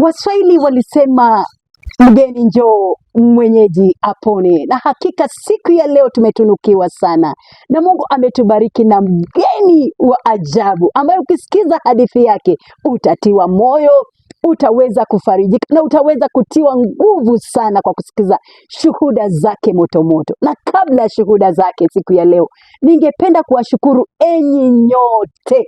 Waswahili walisema mgeni njoo mwenyeji apone, na hakika siku ya leo tumetunukiwa sana na Mungu ametubariki na mgeni wa ajabu ambaye ukisikiza hadithi yake utatiwa moyo, utaweza kufarijika na utaweza kutiwa nguvu sana kwa kusikiza shuhuda zake motomoto. Na kabla ya shuhuda zake siku ya leo, ningependa kuwashukuru enyi nyote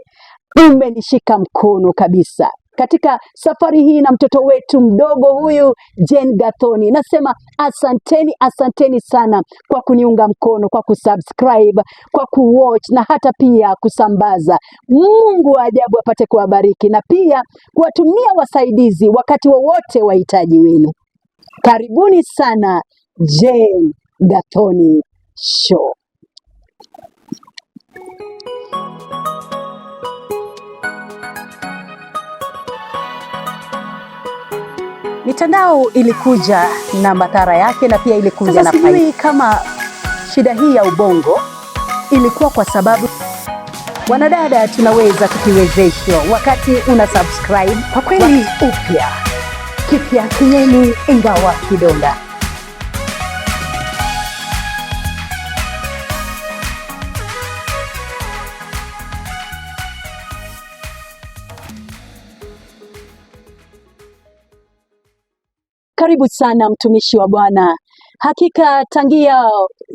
mmenishika mkono kabisa katika safari hii na mtoto wetu mdogo huyu Jane Gathoni. Nasema asanteni, asanteni sana kwa kuniunga mkono, kwa kusubscribe, kwa kuwatch na hata pia kusambaza. Mungu wa ajabu apate kuwabariki na pia kuwatumia wasaidizi wakati wowote wahitaji wenu. Karibuni sana Jane Gathoni Show. Mitandao ilikuja na madhara yake na pia ilikuja Sasa na sijui faida. Kama shida hii ya ubongo ilikuwa kwa sababu wanadada tunaweza tukiwezeshwa wakati una subscribe Kwa kweli upya kipya kinyeni ingawa kidonda. Karibu sana mtumishi wa Bwana. Hakika tangia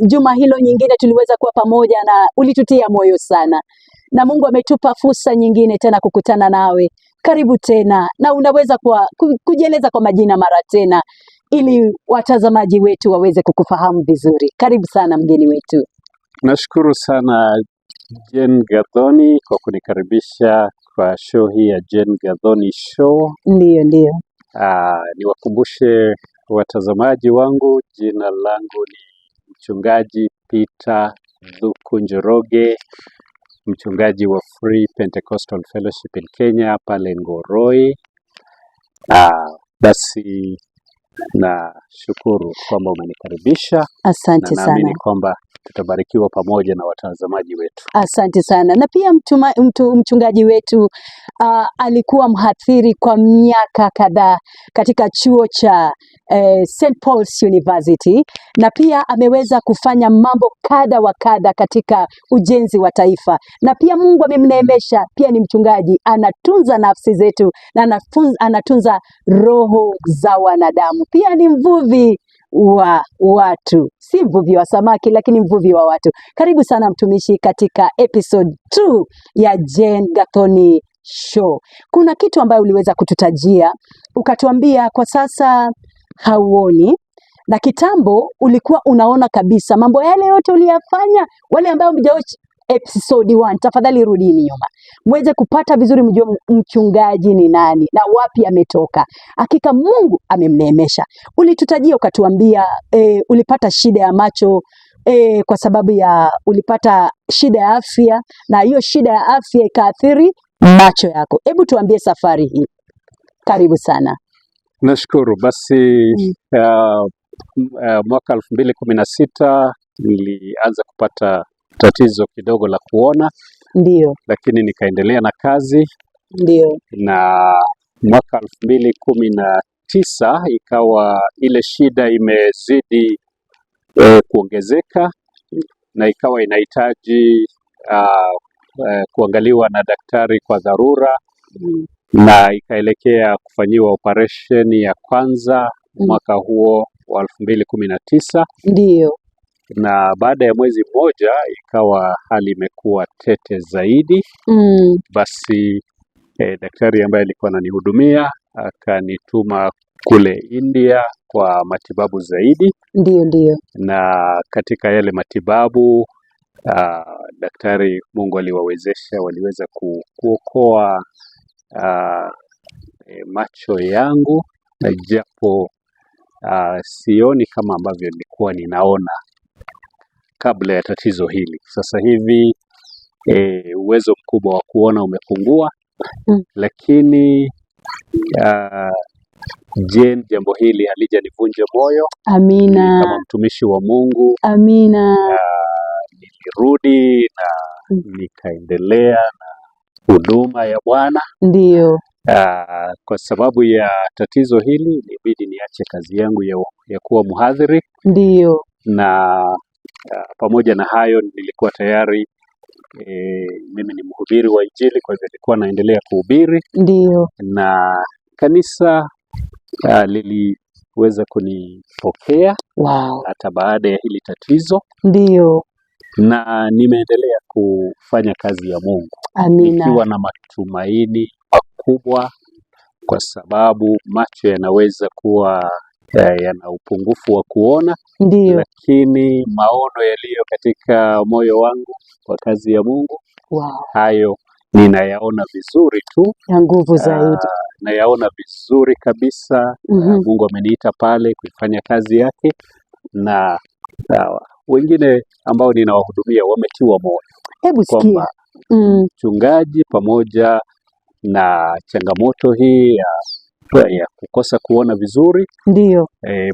juma hilo nyingine tuliweza kuwa pamoja na ulitutia moyo sana, na Mungu ametupa fursa nyingine tena kukutana nawe. Karibu tena, na unaweza kujieleza kwa majina mara tena ili watazamaji wetu waweze kukufahamu vizuri. Karibu sana mgeni wetu. Nashukuru sana Jane Gathoni kwa kunikaribisha kwa show hii ya Jane Gathoni Show. Ndiyo, ndiyo. Niwakumbushe watazamaji wangu, jina langu ni Mchungaji Peter Thuku Njoroge, mchungaji wa Free Pentecostal Fellowship in Kenya pale Ngoroi. Basi nashukuru kwamba umenikaribisha. Asante Na naamini sana. kwamba tutabarikiwa pamoja na watazamaji wetu. Asante sana. Na pia mchungaji wetu alikuwa mhadhiri kwa miaka kadhaa katika chuo cha St. Paul's University, na pia ameweza kufanya mambo kadha wa kadha katika ujenzi wa taifa, na pia Mungu amemneemesha, pia ni mchungaji, anatunza nafsi zetu na anatunza roho za wanadamu. Pia ni mvuvi wa watu, si mvuvi wa samaki, lakini mvuvi wa watu. Karibu sana mtumishi katika episode 2 ya Jane Gathoni Show. Kuna kitu ambayo uliweza kututajia ukatuambia kwa sasa hauoni, na kitambo ulikuwa unaona kabisa mambo yale yote uliyafanya. Wale ambao hamjawatch episode 1, tafadhali rudini nyuma muweze kupata vizuri, mjue mchungaji ni nani na wapi ametoka. Hakika Mungu amemneemesha. Ulitutajia ukatuambia ulipata shida ya macho kwa sababu ya ulipata shida ya afya, na hiyo shida ya afya ikaathiri macho yako. Hebu tuambie safari hii. Karibu sana. Nashukuru. Basi mwaka 2016 nilianza kupata tatizo kidogo la kuona. Lakini nikaendelea na kazi. Na mwaka 2019 ikawa ile shida imezidi kuongezeka na ikawa inahitaji kuangaliwa na daktari kwa dharura. Na ikaelekea kufanyiwa operation ya kwanza mwaka huo wa 2019. Na baada ya mwezi mmoja ikawa hali imekuwa tete zaidi. Basi daktari ambaye alikuwa ananihudumia akanituma kule India kwa matibabu zaidi. Ndiyo. Na katika yale matibabu daktari Mungu aliwawezesha, waliweza kuokoa macho yangu, na japo sioni kama ambavyo nilikuwa ninaona kabla ya tatizo hili. Sasa hivi uwezo mkubwa wa kuona umepungua. Lakini Jane, jambo hili halijanivunja moyo. Amina. Kama mtumishi wa Mungu. Amina. Nilirudi na nikaendelea na huduma ya Bwana. Kwa sababu ya tatizo hili ilibidi niache kazi yangu ya kuwa mhadhiri. Ndiyo. Na pamoja na hayo nilikuwa tayari mimi ni mhubiri wa Injili, kwa hivyo nilikuwa naendelea kuhubiri. Ndiyo. Na kanisa liliweza kunipokea. Wow. Hata baada ya hili tatizo. Ndiyo. Na nimeendelea kufanya kazi ya Mungu. Amina. Nikiwa na matumaini makubwa, kwa sababu macho yanaweza kuwa yana upungufu wa kuona. Ndiyo. Lakini maono yaliyo katika moyo wangu kwa kazi ya Mungu, Wow. hayo ninayaona vizuri tu. Ya nguvu zaidi. Nayaona vizuri kabisa. Mungu ameniita pale kuifanya kazi yake, na wengine ambao ninawahudumia wametiwa moyo. Hebu sikia. Kwamba mchungaji pamoja na changamoto hii ya kukosa kuona vizuri, Ndiyo.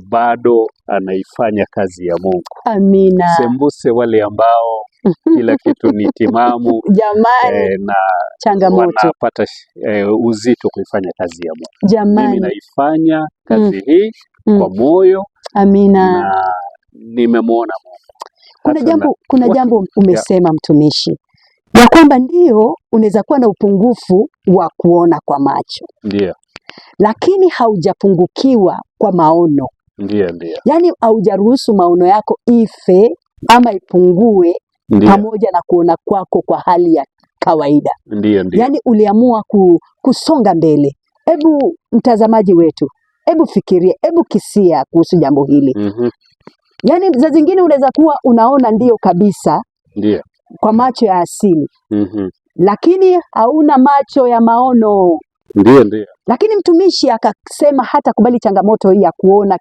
Bado anaifanya kazi ya Mungu. Amina. Sembuse wale ambao kila kitu ni timamu, Jamani, na changamoto. wanapata uzito kuifanya kazi ya Mungu. Jamani. Mimi naifanya kazi hii kwa moyo. Amina. Na nimemwona Mungu. Kuna jambo umesema mtumishi, ya kwamba ndio unaweza kuwa na upungufu wa kuona kwa macho. Ndio. Lakini haujapungukiwa kwa maono. Ndio, ndio. Yaani haujaruhusu maono yako ife ama ipungue pamoja na kuona kwako kwa hali ya kawaida. Ndio, ndio. Yaani uliamua kusonga mbele. Hebu mtazamaji wetu, hebu fikiria, hebu kisia kuhusu jambo hili. Yaani za zingine unaweza kuwa unaona ndio kabisa. Ndio. Kwa macho ya asili. Lakini hauna macho ya maono. Ndio, ndio. Lakini mtumishi akasema hata kubali changamoto hii ya kuona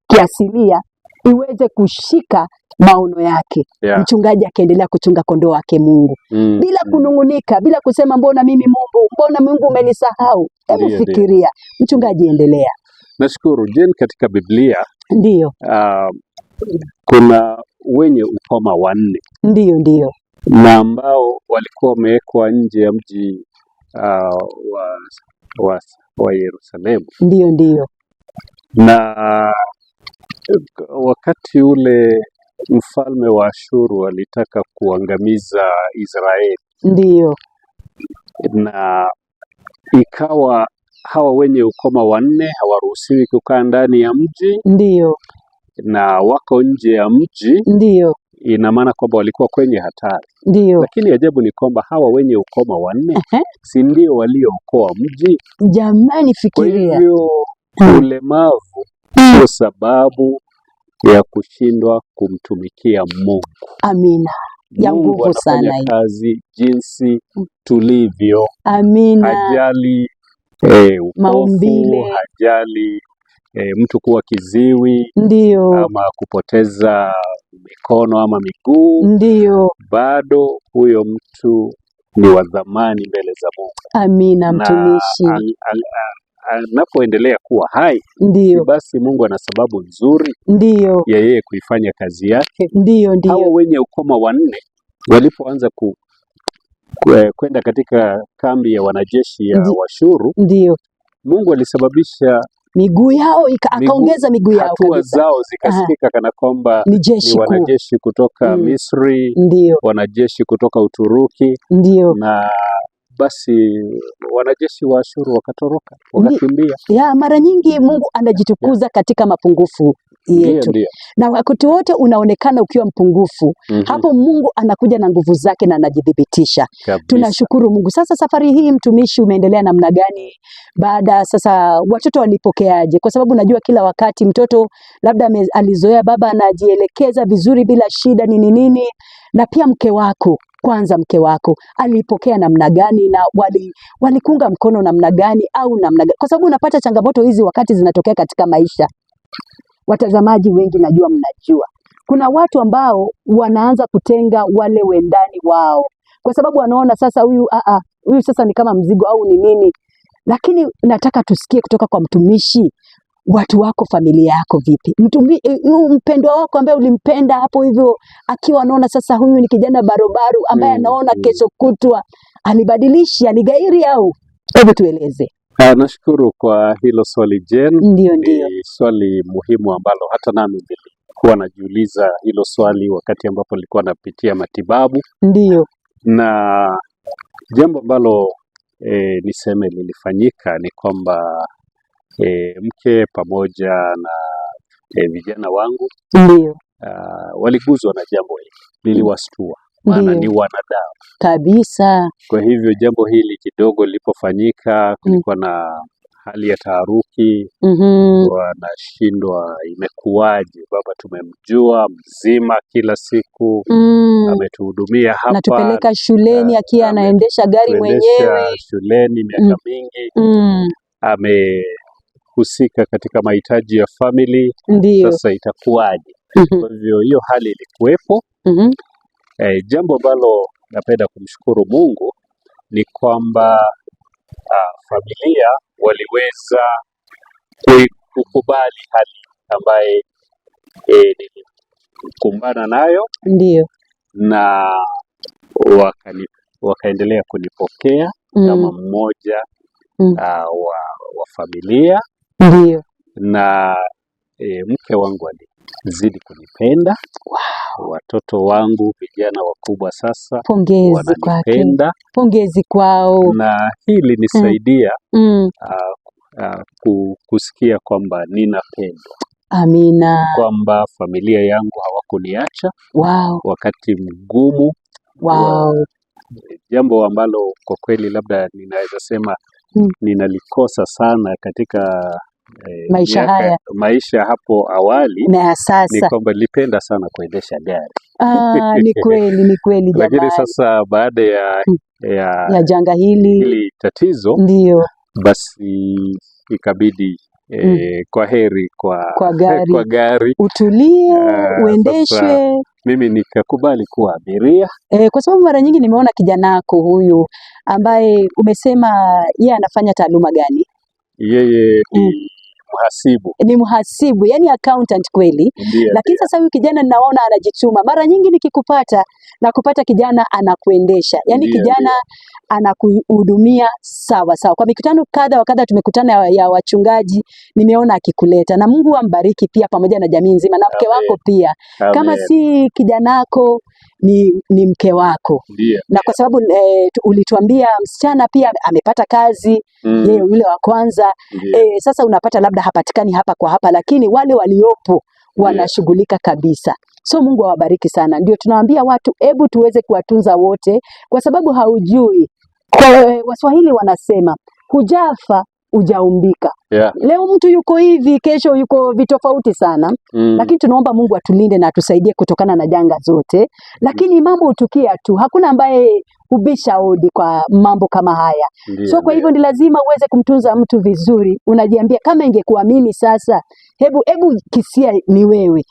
kiasilia iweze kushika maono yake. Mchungaji akaendelea kuchunga kondoo wake Mungu. Bila kunungunika, bila kusema mbona mimi Mungu, mbona Mungu umenisahau. Hebu fikiria. Mchungaji endelea. Nashukuru Jane, katika Biblia Ndio. Kuna wenye ukoma wanne. Ndio, ndio. Na ambao walikuwa wamewekwa nje ya mji wa Yerusalemu. Ndio, ndio. Na wakati ule mfalme wa Ashuru alitaka kuangamiza Israeli. Ndio. Na ikawa hawa wenye ukoma wanne hawaruhusiwi kukaa ndani ya mji. Ndio. Na wako nje ya mji. Ndio. Ina maana kwamba walikuwa kwenye hatari. Ndio. Lakini ajabu ni kwamba hawa wenye ukoma wanne si ndio waliookoa mji? Jamani, fikiria. Kwa hivyo ulemavu sio sababu ya kushindwa kumtumikia Mungu. Amina. Ya Mungu nguvu sana anafanya hii. kazi jinsi tulivyo. Amina. Hajali upofu, maumbile, hajali mtu kuwa kiziwi. Ndio. Ama kupoteza mikono ama miguu. Ndio. Bado huyo mtu ni wa thamani mbele za Mungu. Amina, Na mtumishi. anapoendelea kuwa hai, Ndio. basi Mungu ana sababu nzuri Ndio. ya yeye kuifanya kazi yake. Ndio, ndio. Hawa wenye ukoma wanne walipoanza kwenda katika kambi ya wanajeshi ya Washuru, Ndio. Mungu alisababisha miguu yao akaongeza miguu yao hatua kabisa. zao zikasikika kana kwamba Ni jeshi ni kuu. wanajeshi kutoka Misri, Ndio. wanajeshi kutoka Uturuki. Ndio. Na basi wanajeshi wa Ashuru wakatoroka, wakakimbia. Ya, mara nyingi Mungu anajitukuza katika mapungufu yetu. Na wakati wote unaonekana ukiwa mpungufu, hapo Mungu anakuja na nguvu zake na anajidhibitisha. Tunashukuru Mungu. Sasa safari hii mtumishi umeendelea namna gani? Baada sasa watoto walipokeaje? Kwa sababu najua kila wakati mtoto labda alizoea baba anajielekeza vizuri bila shida nini nini, na pia mke wako. Kwanza mke wako alipokea namna gani na walikunga mkono namna gani au namna gani? Kwa sababu unapata changamoto hizi wakati zinatokea katika maisha. Watazamaji wengi najua mnajua. Kuna watu ambao wanaanza kutenga wale wendani wao kwa sababu wanaona sasa huyu, huyu sasa ni kama mzigo au ni nini. Lakini nataka tusikie kutoka kwa mtumishi, watu wako, familia yako vipi? Huyu mpendwa wako ambaye ulimpenda hapo hivyo akiwa anaona sasa huyu ni kijana barubaru ambaye anaona kesho kutwa alibadilisha, aligairi au? Hebu tueleze. Nashukuru kwa hilo swali Jen. Ndio, ndio. Ni swali muhimu ambalo hata nami nilikuwa najiuliza hilo swali wakati ambapo nilikuwa napitia matibabu. Ndio. Na jambo ambalo niseme lilifanyika ni kwamba mke pamoja na vijana wangu Ndio. waliguzwa na jambo hili, liliwastua, maana ni wanadamu kabisa. Kwa hivyo jambo hili kidogo lilipofanyika, kulikuwa na hali ya taharuki. Wanashindwa imekuwaje, baba tumemjua mzima kila siku, ametuhudumia hapa, anatupeleka shuleni akiwa anaendesha gari mwenyewe, shuleni miaka mingi, amehusika katika mahitaji ya family. Ndio. Sasa itakuwaje? Kwa hivyo hiyo hali ilikuwepo. Jambo ambalo napenda kumshukuru Mungu ni kwamba familia waliweza kukubali hali ambaye nilikumbana nayo. Ndio. Na wakaendelea kunipokea kama mmoja wa familia. Ndio. Na mke wangu alizidi kunipenda. Wow. Watoto wangu vijana wakubwa sasa Pongezi kwake. wananipenda. Pongezi kwao. Na hili linisaidia kusikia kwamba ninapendwa. Amina. Kwamba familia yangu hawakuniacha. Wow. Wakati mgumu. Wow. Jambo ambalo kwa kweli labda ninaweza sema ninalikosa sana katika maisha haya, maisha hapo awali, na sasa ni kwamba nilipenda sana kuendesha gari. Ni kweli, ni kweli jamani. Lakini sasa baada ya janga hili tatizo, ndio basi ikabidi kwa heri kwa gari, kwa gari utulie, uendeshwe. Mimi nikakubali kuwa abiria. Kwa sababu mara nyingi nimeona kijanako huyu ambaye umesema yeye anafanya taaluma gani? Yeye ni mhasibu. Ni mhasibu, yani accountant kweli. Ndiyo, lakini sasa huyu kijana ninaona anajituma. Mara nyingi nikikupata na kupata kijana anakuendesha. Yani kijana anakuhudumia sawa sawa. Kwa mikutano kadha wa kadha tumekutana ya wachungaji, nimeona akikuleta. Na Mungu ambariki pia pamoja na jamii nzima na mke wako pia. Amen. Kama si kijanako ni mke wako. Ndiyo. Na kwa sababu ulituambia msichana pia amepata kazi, yeye yule wa kwanza. Sasa unapata labda hapatikani hapa kwa hapa, lakini wale waliopo wanashughulika kabisa. So Mungu awabariki sana. Ndio tunawaambia watu hebu tuweze kuwatunza wote, kwa sababu haujui. Kwa Waswahili wanasema hujafa hujaumbika. Leo mtu yuko hivi, kesho yuko vitofauti sana. Lakini tunaomba Mungu atulinde na atusaidie kutokana na janga zote. Lakini mambo hutukia tu, hakuna ambaye hubisha hodi kwa mambo kama haya. Ndiyo, so kwa hivyo ni lazima uweze kumtunza mtu vizuri. Unajiambia kama ingekuwa mimi sasa, hebu kisia ni wewe.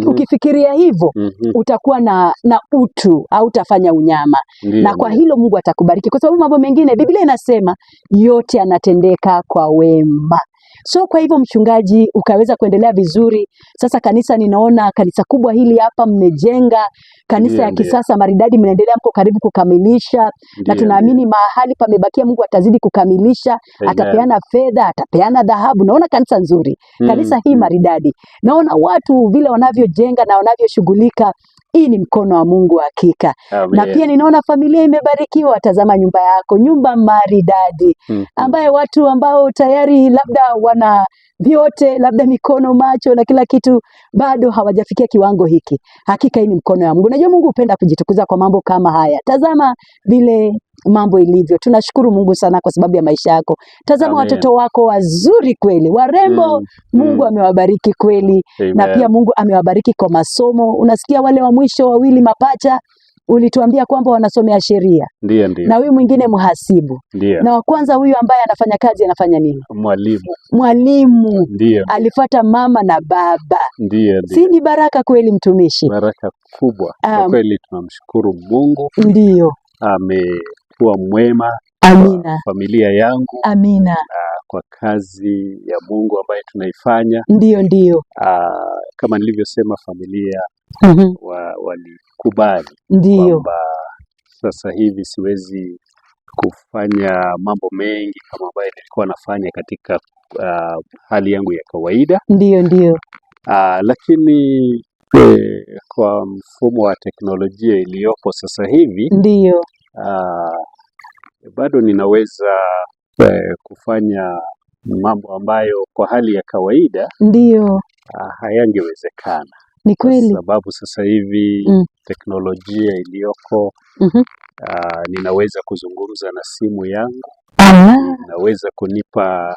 Ukifikiria hivyo utakuwa na utu, hautafanya unyama. Ndiyo, na kwa hilo Mungu atakubariki, kwa sababu mambo mengine Biblia inasema yote yanatendeka kwa wema. So kwa hivyo mchungaji, ukaweza kuendelea vizuri. Sasa kanisa, ninaona kanisa kubwa hili hapa mmejenga, kanisa ya kisasa maridadi, mnaendelea, mko karibu kukamilisha. Na tunaamini mahali pamebakia Mungu atazidi kukamilisha. Amen. Atapeana fedha, atapeana dhahabu. Naona kanisa nzuri, kanisa hii maridadi. Naona watu vile wanavyojenga na wanavyoshughulika. Hii ni mkono wa Mungu hakika. Amen. Na pia ninaona familia imebarikiwa. Tazama nyumba yako, nyumba maridadi, ambaye watu ambao tayari labda wana vyote, labda mikono, macho na kila kitu, bado hawajafikia kiwango hiki. Hakika hii ni mkono wa Mungu. Unajua Mungu hupenda kujitukuza kwa mambo kama haya. Tazama vile mambo ilivyo. Tunashukuru Mungu sana kwa sababu ya maisha yako. Tazama watoto wako wazuri kweli, warembo. Mungu amewabariki kweli. Amen. Na pia Mungu amewabariki kwa masomo. Unasikia wale wa mwisho wawili mapacha ulituambia kwamba wanasomea sheria. Ndiyo, ndiyo. Na huyu mwingine mhasibu. Ndiyo. Na wa kwanza huyu ambaye anafanya kazi anafanya nini? Mwalimu. Mwalimu. Ndiyo. Alifuata mama na baba. Ndiyo, Si ni baraka kweli mtumishi? Baraka kubwa. Kwa kweli tunamshukuru Mungu. Ndiyo. Amekuwa mwema. Amina. Kwa familia yangu. Amina. Na kwa kazi ya Mungu ambayo tunaifanya. Ndiyo, ndiyo. Kama nilivyosema familia walikubali Ndiyo. kwamba sasa hivi siwezi kufanya mambo mengi kama ambayo nilikuwa nafanya katika hali yangu ya kawaida. Ndiyo, ndiyo. Lakini kwa mfumo wa teknolojia iliyopo sasa hivi, Ndiyo. bado ninaweza kufanya mambo ambayo kwa hali ya kawaida Ndiyo. hayangewezekana. Ni Kwa kweli. sababu sasa hivi teknolojia iliyoko, ninaweza kuzungumza na simu yangu, Ala. inaweza kunipa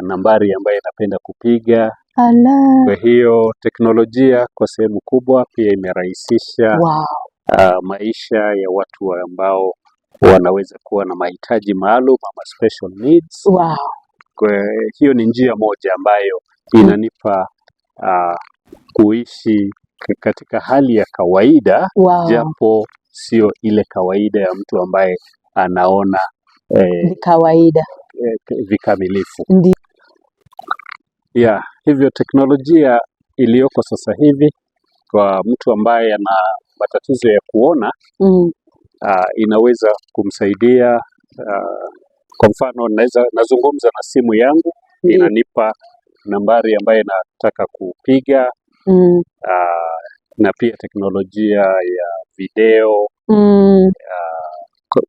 nambari ambayo napenda kupiga. Ala. Kwa hiyo teknolojia kwa sehemu kubwa pia imerahisisha maisha ya watu ambao wanaweza kuwa na mahitaji maalum ama special needs. Kwa hiyo ni njia moja ambayo inanipa kuishi katika hali ya kawaida, japo sio ile kawaida ya mtu ambaye anaona Ni kawaida. Vikamilifu. Ndiyo. Yeah, hivyo teknolojia iliyoko sasa hivi kwa mtu ambaye ana matatizo ya kuona inaweza kumsaidia. Kwa mfano naweza nazungumza na simu yangu, inanipa nambari ambayo nataka kupiga. Na pia teknolojia ya video.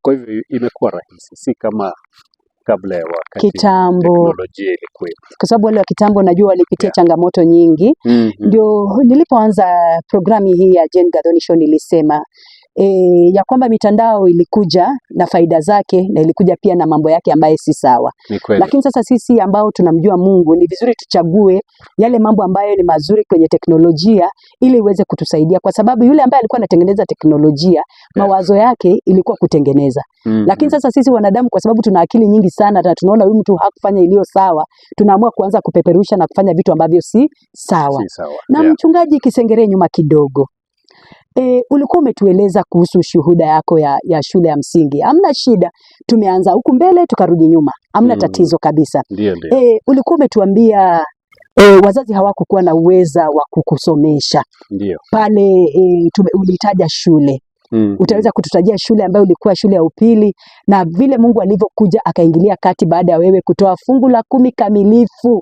Kwa hivyo imekuwa rahisi, si kama kabla ya wakati Kitambo. teknolojia ilikuwepo. Kwa sababu wale wa kitambo najua walipitia changamoto nyingi. Ndio nilipoanza programu hii ya Jane Gathoni Show nilisema ya kwamba mitandao ilikuja na faida zake na ilikuja pia na mambo yake ambaye si sawa. Ni kweli. Lakini sasa sisi ambao tunamjua Mungu ni vizuri tuchague yale mambo ambayo ni mazuri kwenye teknolojia ili iweze kutusaidia, kwa sababu yule ambaye alikuwa anatengeneza teknolojia mawazo yake ilikuwa kutengeneza. Lakini sasa sisi wanadamu, kwa sababu tuna akili nyingi sana na tunaona huyu mtu hakufanya iliyo sawa, tunaamua kuanza kupeperusha na kufanya vitu ambavyo si sawa. Si sawa. Na Mchungaji Kisengere, nyuma kidogo, ulikuwa umetueleza kuhusu shuhuda yako ya shule ya msingi. Hamna shida, tumeanza huku mbele tukarudi nyuma, hamna tatizo kabisa. Ndio, ndio. Ulikuwa umetuambia wazazi hawakukuwa na uweza wa kukusomesha pale. Ulitaja shule. Utaweza kututajia shule ambayo ulikuwa shule ya upili na vile Mungu alivyokuja akaingilia kati baada ya wewe kutoa fungu la 10 kamilifu?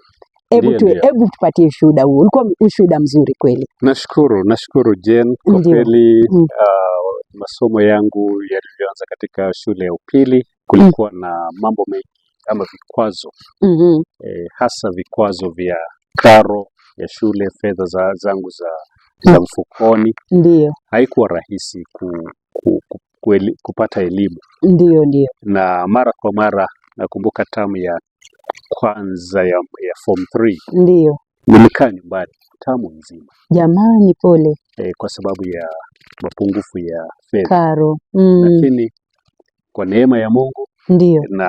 Hebu hebu tupatie ushuhuda huo. Ulikuwa ushuhuda mzuri kweli. Nashukuru, nashukuru Jane. Kwa kweli masomo yangu yalivyoanza katika shule ya upili kulikuwa na mambo mengi ama vikwazo. Hasa vikwazo vya karo ya shule, fedha zangu za mfukoni. Haikuwa rahisi kupata elimu. Ndiyo, ndiyo. Na mara kwa mara nakumbuka tamu ya kwanza ya form 3. Nilikaa nyumbani tamu nzima. Jamani, pole. Kwa sababu ya mapungufu ya fedha. Karo. Lakini kwa neema ya Mungu na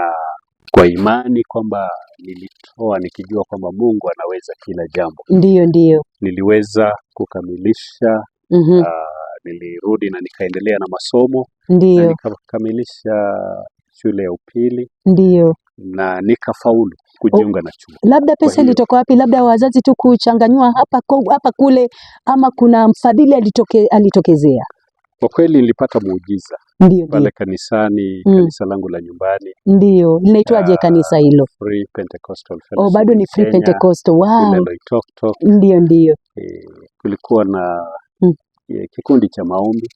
kwa imani kwamba nilitoa nikijua kwamba Mungu anaweza kila jambo. Ndiyo, ndiyo. Niliweza kukamilisha, nilirudi na nikaendelea na masomo. Na nikakamilisha shule ya upili. Na nikafaulu kujiunga na chuo. Labda Kwa pesa hiyo ilitoka wapi? Labda wazazi tu kuchanganywa hapa kule, ama kuna mfadhili alitokezea? Kwa kweli nilipata muujiza pale kanisani, kanisa langu la nyumbani. Ndiyo, linaitwaje kanisa hilo? Free Pentecostal Oh, Fellowship bado ni in Free Kenya. Pentecostal. Wow. Ile Loitoktok. Ndiyo, ndiyo. Kulikuwa na kikundi cha maombi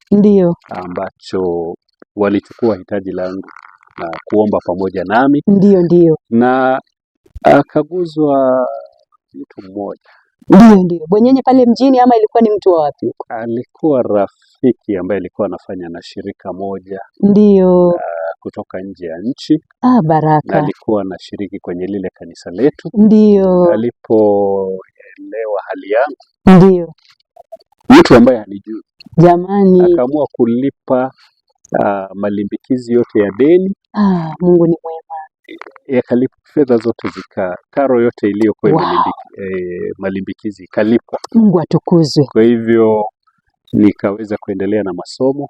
ambacho walichukua hitaji langu na kuomba pamoja nami. Ndiyo, ndiyo. Na akaguzwa mtu mmoja. Ndiyo, ndiyo. Bwenyenye pale mjini ama ilikuwa ni mtu wa wapi huko? Alikuwa rafiki ambaye alikuwa anafanya na shirika moja. Kutoka nje ya nchi. Na Baraka. alikuwa anashiriki kwenye lile kanisa letu. Alipoelewa hali yangu. Mtu ambaye hanijui. Jamani. Akaamua kulipa malimbikizi yote ya deni. Mungu ni mwema. Yakalipa fedha zote karo yote iliyokuwa malimbikizi ikalipwa. Mungu atukuzwe. Kwa hivyo nikaweza kuendelea na masomo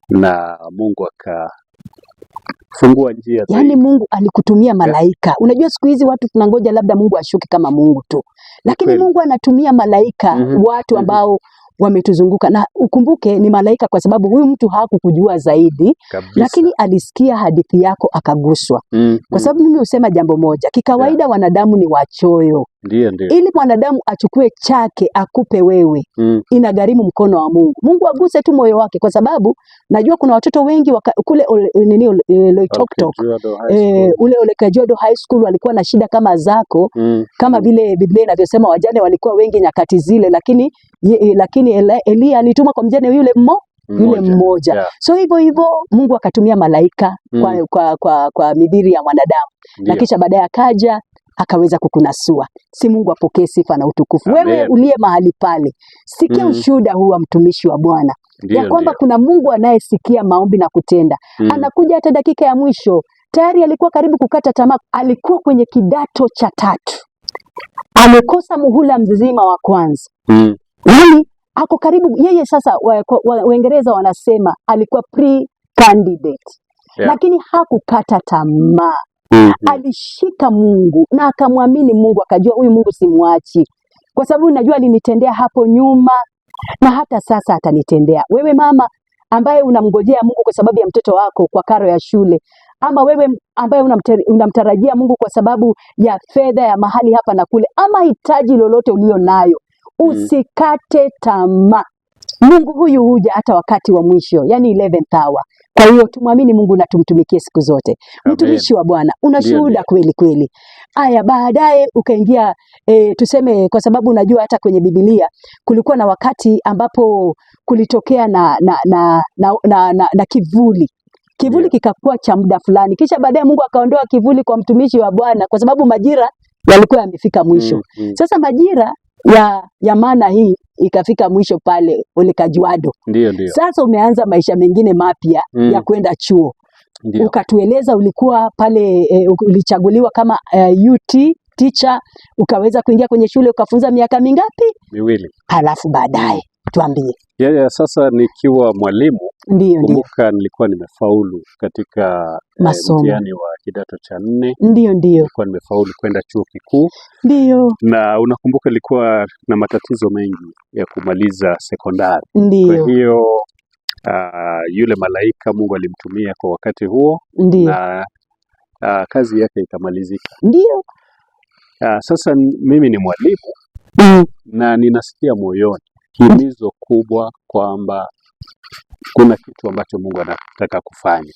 na Mungu akafungua njia Yaani zaidi. Mungu alikutumia malaika. Unajua siku hizi watu tunangoja labda Mungu ashuke kama Mungu tu. Lakini Mungu anatumia malaika, watu ambao wametuzunguka, na ukumbuke ni malaika, kwa sababu huyu mtu hakukujua zaidi Kabisa. Lakini alisikia hadithi yako akaguswa. Kwa sababu mimi husema jambo moja, kikawaida wanadamu ni wachoyo. Ndiyo, ndiyo. Ili mwanadamu achukue chake akupe wewe, inagharimu mkono wa Mungu. Mungu aguse tu moyo wake, kwa sababu najua kuna watoto wengi kule nini Loitoktok, Olkejuado High School. Ule Olkejuado High School walikuwa na shida kama zako, kama vile Biblia inavyosema wajane walikuwa wengi nyakati zile, lakini Eliya alitumwa kwa mjane yule yule Mmoja. mmoja. So hivyo hivyo Mungu akatumia malaika kwa mithili ya mwanadamu, na kisha baadaye akaja akaweza kukunasua. Si Mungu apokee sifa na utukufu. Wewe Amen. uliye mahali pale, sikia ushuhuda huu wa mtumishi wa Bwana ya kwamba kuna Mungu anayesikia maombi na kutenda. Anakuja hata dakika ya mwisho. Tayari alikuwa karibu kukata tamaa, alikuwa kwenye kidato cha tatu, amekosa muhula mzima wa kwanza, yaani ako karibu yeye sasa. Waingereza wanasema alikuwa pre-candidate, lakini hakukata tamaa. Alishika Mungu na akamwamini Mungu, akajua huyu Mungu simwachi, kwa sababu najua alinitendea hapo nyuma na hata sasa atanitendea. Wewe mama ambaye unamngojea Mungu kwa sababu ya mtoto wako kwa karo ya shule, ama wewe ambaye unamtarajia Mungu kwa sababu ya fedha ya mahali hapa na kule, ama hitaji lolote ulio nayo, usikate tamaa. Mungu huyu huja hata wakati wa mwisho, yani 11th hour. Kwa hiyo tumwamini Mungu na tumtumikie siku zote. Amen. Mtumishi wa Bwana, una shuhuda kweli kweli. Aya, baadaye ukaingia tuseme, kwa sababu unajua hata kwenye Biblia kulikuwa na wakati ambapo kulitokea na kivuli kivuli kikakuwa cha muda fulani, kisha baadaye Mungu akaondoa kivuli kwa mtumishi wa Bwana kwa sababu majira yalikuwa yamefika mwisho. Sasa majira ya mana hii ikafika mwisho pale Olkejuado. Ndiyo, ndiyo. Sasa umeanza maisha mengine mapya ya kwenda chuo. Ukatueleza ulikuwa pale ulichaguliwa kama UT teacher, ukaweza kuingia kwenye shule ukafunza miaka mingapi? 2. Halafu baadaye tuambie. Yeah, sasa nikiwa mwalimu, Ndiyo, ndiyo. kumbuka nilikuwa nimefaulu katika Masomo. mtihani wa kidato cha 4. Ndiyo, ndiyo. Nilikuwa nimefaulu kwenda chuo kikuu. Na unakumbuka nilikuwa na matatizo mengi ya kumaliza sekondari. Kwa hiyo yule malaika Mungu alimtumia kwa wakati huo na kazi yake ikamalizika. Sasa mimi ni mwalimu na ninasikia moyoni himizo kubwa kwamba kuna kitu ambacho Mungu anataka kufanya.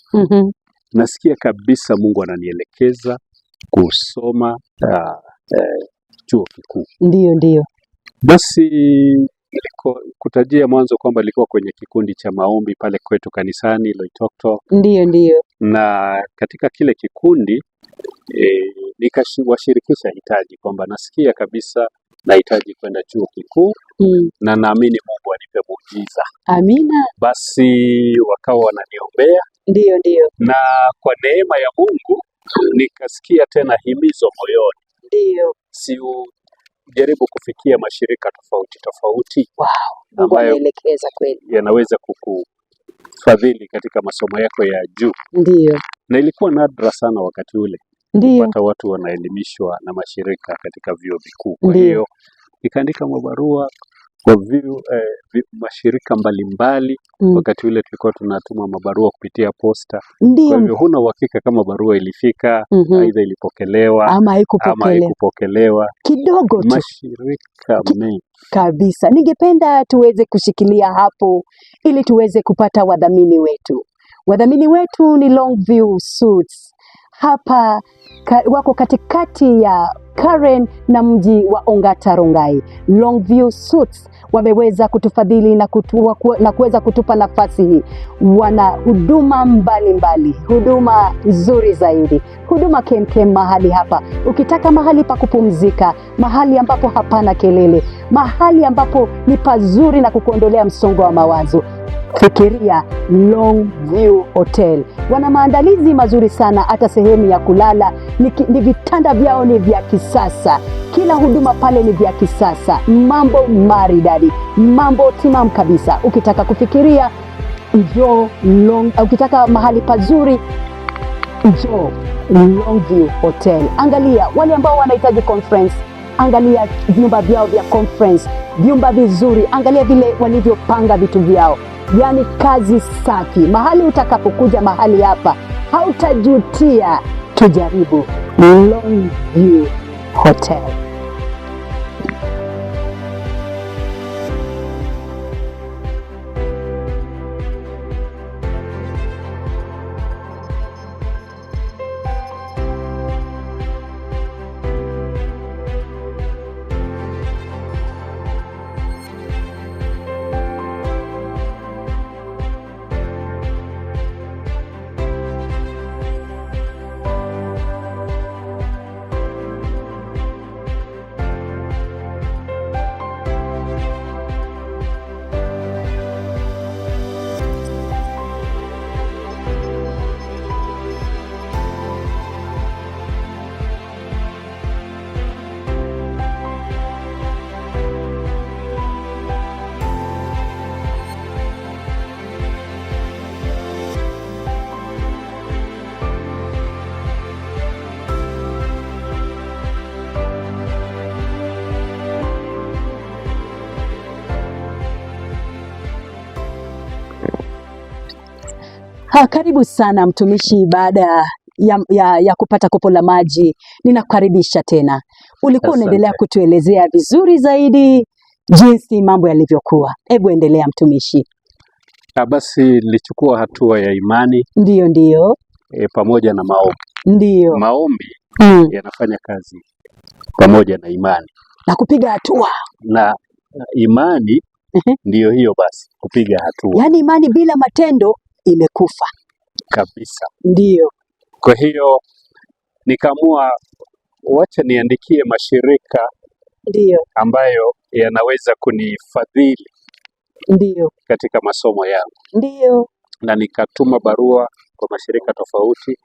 Nasikia kabisa Mungu ananielekeza kusoma chuo kikuu. Ndiyo, ndiyo. Basi nilikutajia mwanzo kwamba nilikuwa kwenye kikundi cha maombi pale kwetu kanisani Loitoktok. Ndiyo, ndiyo. Na katika kile kikundi nikawashirikisha hitaji kwamba nasikia kabisa nahitaji kwenda chuo kikuu na naamini Mungu anipe muujiza. Amina. Basi wakawa wananiombea. Ndiyo, ndiyo. Na kwa neema ya Mungu nikasikia tena himizo moyoni. Si ujaribu kufikia mashirika tofauti tofauti Mungu ambayo anaelekeza kweli. yanaweza kukufadhili katika masomo yako ya juu. Na ilikuwa nadra sana wakati ule kupata watu wanaelimishwa na mashirika katika vyuo vikuu. Kwa hiyo nikaandika mabarua kwa mashirika mbalimbali. Wakati ule tulikuwa tunatuma mabarua kupitia posta. Kwa hivyo huna uhakika kama barua ilifika, aidha ilipokelewa Ama ama haikupokelewa. haikupokelewa. Kidogo tu. Mashirika mengi. Kabisa. Ningependa tuweze kushikilia hapo ili tuweze kupata wadhamini wetu. Wadhamini wetu ni Longview Suites. Hapa wako katikati ya Karen na mji wa Ongata Rongai. Longview Suites wameweza kutufadhili na kuweza kutupa nafasi hii. Wana huduma mbalimbali, huduma nzuri zaidi, huduma kemkem mahali hapa. Ukitaka mahali pa kupumzika, mahali ambapo hapana kelele, mahali ambapo ni pazuri na kukuondolea msongo wa mawazo, fikiria Longview Hotel. Wana maandalizi mazuri sana, hata sehemu ya kulala ni vitanda vyao ni vya kisasa, kila huduma pale ni vya kisasa, mambo maridadi, mambo timamu kabisa. Ukitaka kufikiria njoo Long, ukitaka mahali pazuri njoo Longview Hotel. Angalia wale ambao wanahitaji conference, angalia vyumba vyao vya conference Vyumba vizuri, angalia vile walivyopanga vitu vyao, yaani kazi safi. Mahali utakapokuja mahali hapa hautajutia. Tujaribu Longview Hotel. Ha, karibu sana mtumishi. Baada ya kupata kopo la maji, ninakukaribisha tena. Ulikuwa unaendelea Asante. kutuelezea vizuri zaidi jinsi mambo yalivyokuwa. Hebu endelea mtumishi. Basi nilichukua hatua ya imani Ndiyo, ndiyo, pamoja na maombi. ndiyo. Maombi yanafanya kazi pamoja na imani, Na kupiga hatua, na imani ndiyo hiyo basi, kupiga hatua yaani imani bila matendo imekufa. kabisa. Ndiyo. Kwa hiyo nikaamua wacha niandikie mashirika Ndiyo, ambayo yanaweza kunifadhili ndiyo, katika masomo yangu, ndiyo. na nikatuma barua kwa mashirika tofauti.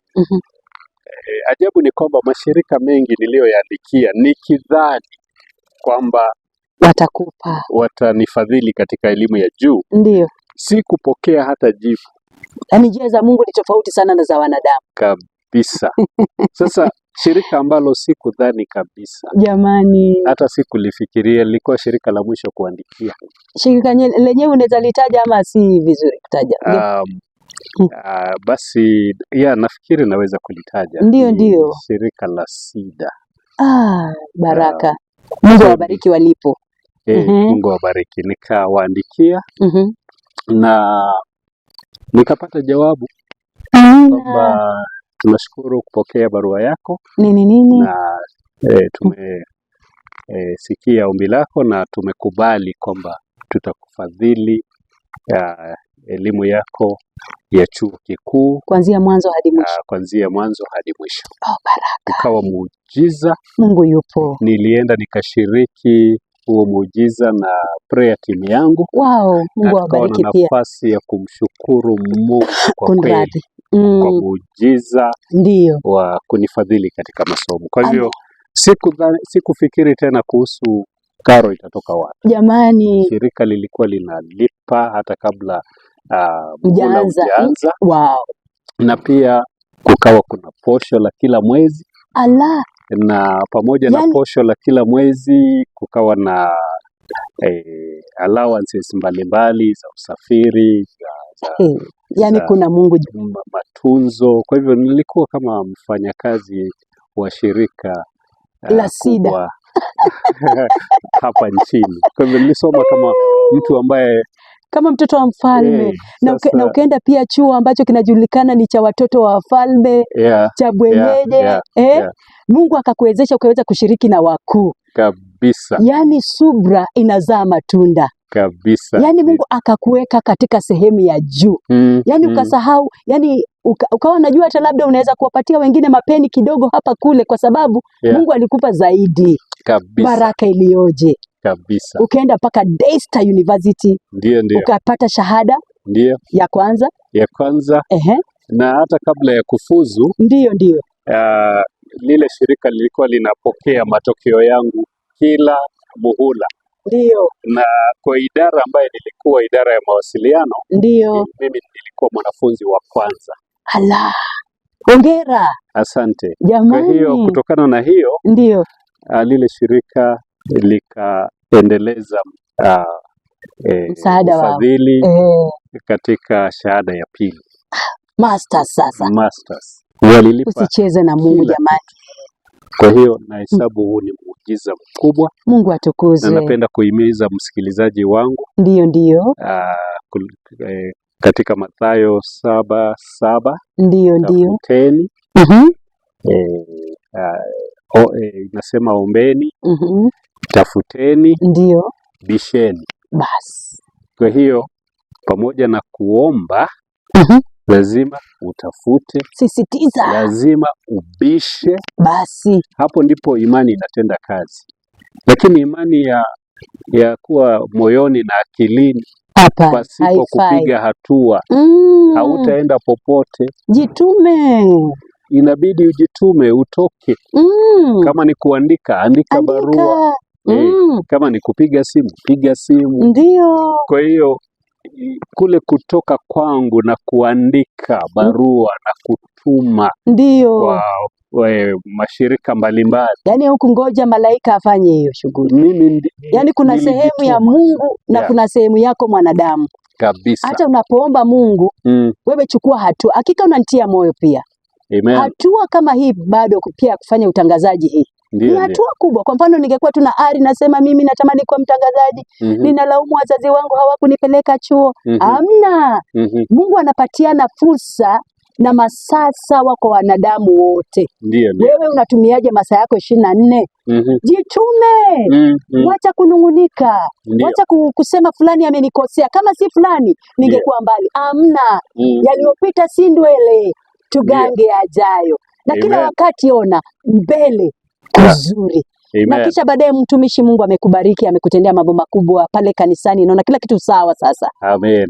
Ajabu ni kwamba mashirika mengi niliyoyaandikia nikidhani kwamba Watakupa. watanifadhili katika elimu ya juu, Ndiyo. sikupokea hata jibu Yaani njia za Mungu ni tofauti sana na za wanadamu. kabisa. Sasa shirika ambalo sikudhani kabisa, Jamani, hata sikulifikiria, lilikuwa shirika la mwisho kuandikia. shirika lenyewe unaweza litaja ama si vizuri kutaja? Basi ya nafikiri naweza kulitaja. Ndiyo, Ni ndiyo. shirika la SIDA. Baraka. Mungu awabariki walipo. Mungu awabariki. Nikawaandikia na nikapata jawabu kwamba tunashukuru kupokea barua yako Nini nini? na tumesikia ombi lako na tumekubali kwamba tutakufadhili elimu yako ya chuo kikuu kuanzia mwanzo hadi mwisho. Kuanzia mwanzo hadi mwisho. Oh, baraka. Ukawa muujiza. Mungu yupo. Nilienda nikashiriki huo muujiza na prayer team yangu. Wow, Mungu Na tukawa na awabariki pia. nafasi ya kumshukuru Mungu kwa kweli Kunradhi. kwa muujiza Ndiyo. wa kunifadhili katika masomo. Kwa hivyo sikufikiri tena kuhusu karo itatoka wapi. Jamani, Shirika lilikuwa linalipa hata kabla muhula mjaanza. hujaanza. Wow. Na pia kukawa kuna posho la kila mwezi. Ala. Na pamoja na posho la kila mwezi kukawa na allowances mbalimbali za usafiri, Yaani za kuna Mungu matunzo. Kwa hivyo nilikuwa kama mfanyakazi wa shirika la SIDA kubwa hapa nchini. Kwa hivyo nilisoma kama mtu ambaye kama mtoto wa mfalme. Na ukaenda pia chuo ambacho kinajulikana ni cha watoto wa wafalme, cha bwenyeje. Mungu akakuwezesha ukaweza kushiriki na wakuu kabisa. Yaani subra inazaa matunda kabisa. Yaani Mungu akakuweka katika sehemu ya juu. Yaani ukasahau, yaani ukawa unajua hata labda unaweza kuwapatia wengine mapeni kidogo hapa kule, kwa sababu Mungu alikupa zaidi. Kabisa. Baraka iliyoje. Kabisa. Ukaenda mpaka Daystar University. Ndiyo, ndiyo. Ukapata shahada Ndiyo. ya kwanza. Ya kwanza. Na hata kabla ya kufuzu, Ndiyo, ndiyo. Lile shirika lilikuwa linapokea matokeo yangu kila muhula. Ndiyo. Na kwa idara ambayo nilikuwa, idara ya mawasiliano, Ndiyo. mimi nilikuwa mwanafunzi wa kwanza. Ala. Hongera. Asante. Jamani. Kwa hiyo kutokana na hiyo, Ndiyo. lile shirika likaenda kuendeleza Msaada wao. ufadhili katika shahada ya pili. Masters sasa. Masters. Walilipa Usicheze na Mungu kila jamani. Kwa hiyo nahesabu huu ni muujiza mkubwa. Mungu Na atukuzwe. napenda kuhimiza msikilizaji wangu. Ndiyo, ndiyo. Katika Mathayo 7:7. Ndiyo, ndiyo. Tafuteni. Inasema ombeni, tafuteni, bisheni. Bas. Kwa hiyo pamoja na kuomba lazima utafute, Sisitiza. lazima ubishe. Basi. Hapo ndipo imani inatenda kazi. Lakini imani ya kuwa moyoni na akilini Hapa, pasipo haifai. kupiga hatua, hautaenda popote. Jitume. Inabidi ujitume, utoke. Kama ni kuandika, andika Andika. barua. Kama ni kupiga simu, piga simu. Ndio. Kwa hiyo kule kutoka kwangu na kuandika barua na kutuma Ndio. kwa mashirika mbalimbali. Yaani hukungoja malaika afanye hiyo shughuli. Mimi Yaani kuna sehemu ya nilijituma. Mungu na kuna sehemu yako mwanadamu. Kabisa. Hata unapoomba Mungu, wewe chukua hatua. Hakika unanitia moyo pia. Amen. Hatua kama hii bado pia kufanya utangazaji hii. Ni hatua kubwa. Kwa mfano ningekuwa tu na ari nasema mimi natamani kuwa mtangazaji. Ninalaumu wazazi wangu hawakunipeleka chuo. Hamna. Mungu anapatiana fursa na masaa sawa kwa wanadamu wote. Ndiyo. Wewe unatumiaje masaa yako 24? Jitume. Wacha kunungunika. Wacha kusema fulani amenikosea. Kama si fulani ningekuwa mbali. Hamna. Yaliyopita si ndwele. Tugange ajayo. Na kila wakati ona mbele kuzuri. Na kisha baadaye mtumishi, Mungu amekubariki, amekutendea mambo makubwa pale kanisani, naona kila kitu sawa sasa. Amen.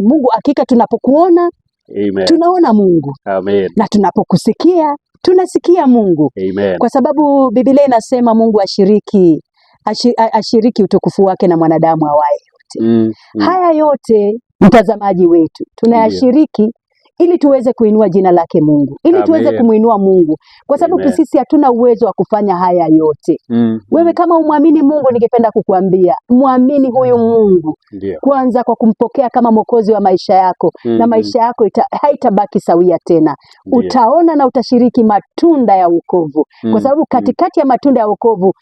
Mungu hakika tunapokuona, Amen. tunaona Mungu. Amen. Na tunapokusikia, tunasikia Mungu. Amen. Kwa sababu Biblia inasema Mungu ashiriki utukufu wake na mwanadamu awaye yote. Haya yote mtazamaji wetu tunayashiriki ili tuweze kuinua jina lake Mungu, ili tuweze kumuinua Mungu, kwa sababu sisi hatuna uwezo wa kufanya haya yote. Wewe kama umwamini Mungu, ningependa kukuambia muamini huyu Mungu. Kwanza kwa kumpokea kama mwokozi wa maisha yako, na maisha yako haitabaki sawia tena. Utaona na utashiriki matunda ya wokovu. Kwa sababu katikati ya matunda ya wokovu,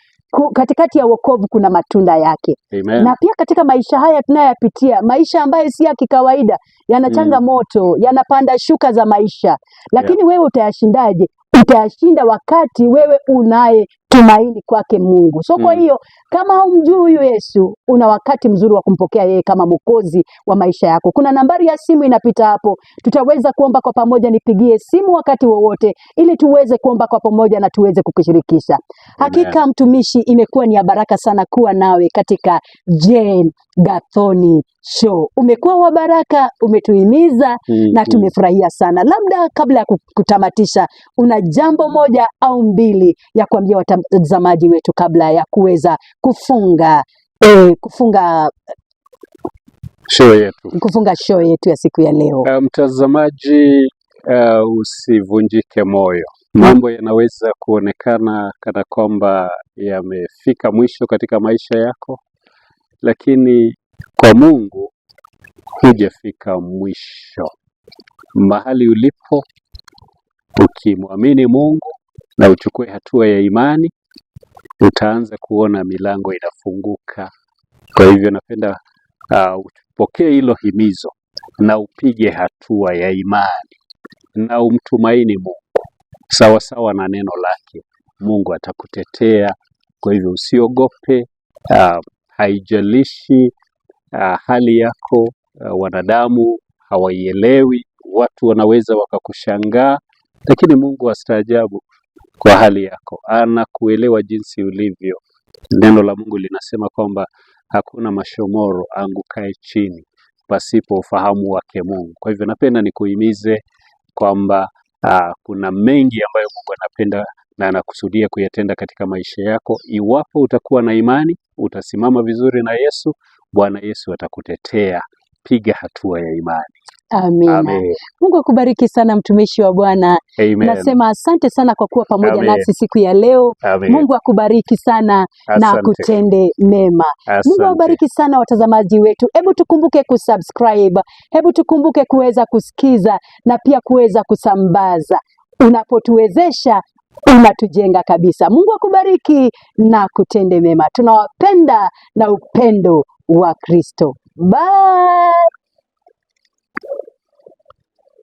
katikati ya wokovu kuna matunda yake. Amen. Na pia katika maisha haya tunayoyapitia, maisha ambayo si ya kikawaida, yana changamoto, yanapanda shuka za maisha. Lakini wewe utayashindaje? Utayashinda wakati wewe unaye tumaini kwake Mungu. So kwa hiyo kama humjui huyu Yesu, una wakati mzuri wa kumpokea yeye kama mwokozi wa maisha yako. Kuna nambari ya simu inapita hapo. Tutaweza kuomba kwa pamoja, nipigie simu wakati wowote ili tuweze kuomba kwa pamoja na tuweze kukushirikisha. Hakika mtumishi, imekuwa ni ya baraka sana kuwa nawe katika Jane Gathoni Show. Umekuwa wa baraka, umetuhimiza na tumefurahia sana. Labda kabla ya kutamatisha, una jambo moja au mbili ya kuambia watazamaji wetu kabla ya kuweza kufunga show yetu. Kufunga show yetu ya siku ya leo. Mtazamaji, usivunjike moyo. Mambo yanaweza kuonekana kana kwamba yamefika mwisho katika maisha yako, lakini kwa Mungu hujafika mwisho. Mahali ulipo, ukimwamini Mungu na uchukue hatua ya imani, utaanza kuona milango inafunguka. Kwa hivyo napenda upokee hilo himizo na upige hatua ya imani na umtumaini Mungu sawa sawa na neno lake. Mungu atakutetea. Kwa hivyo usiogope, haijalishi hali yako, wanadamu hawaielewi, watu wanaweza wakakushangaa, lakini Mungu astaajabu kwa hali yako, anakuelewa jinsi ulivyo. Neno la Mungu linasema kwamba hakuna mashomoro angukaye chini pasipo ufahamu wake Mungu. Kwa hivyo napenda nikuhimize kwamba kuna mengi ambayo Mungu anapenda na anakusudia kuyatenda katika maisha yako. Iwapo utakuwa na imani, utasimama vizuri na Yesu, Bwana Yesu atakutetea. Piga hatua ya imani. Amina. Amen. Mungu akubariki sana mtumishi wa Bwana. Amen. Nasema asante sana kwa kuwa pamoja Amen. nasi siku ya leo. Amen. Mungu akubariki sana na Asante. akutende mema. Mungu Asante. awabariki sana watazamaji wetu. Hebu tukumbuke kusubscribe, hebu tukumbuke kuweza kusikiza na pia kuweza kusambaza. Unapotuwezesha unatujenga kabisa. Mungu akubariki na kutende mema. Tunawapenda na upendo wa Kristo. Bye.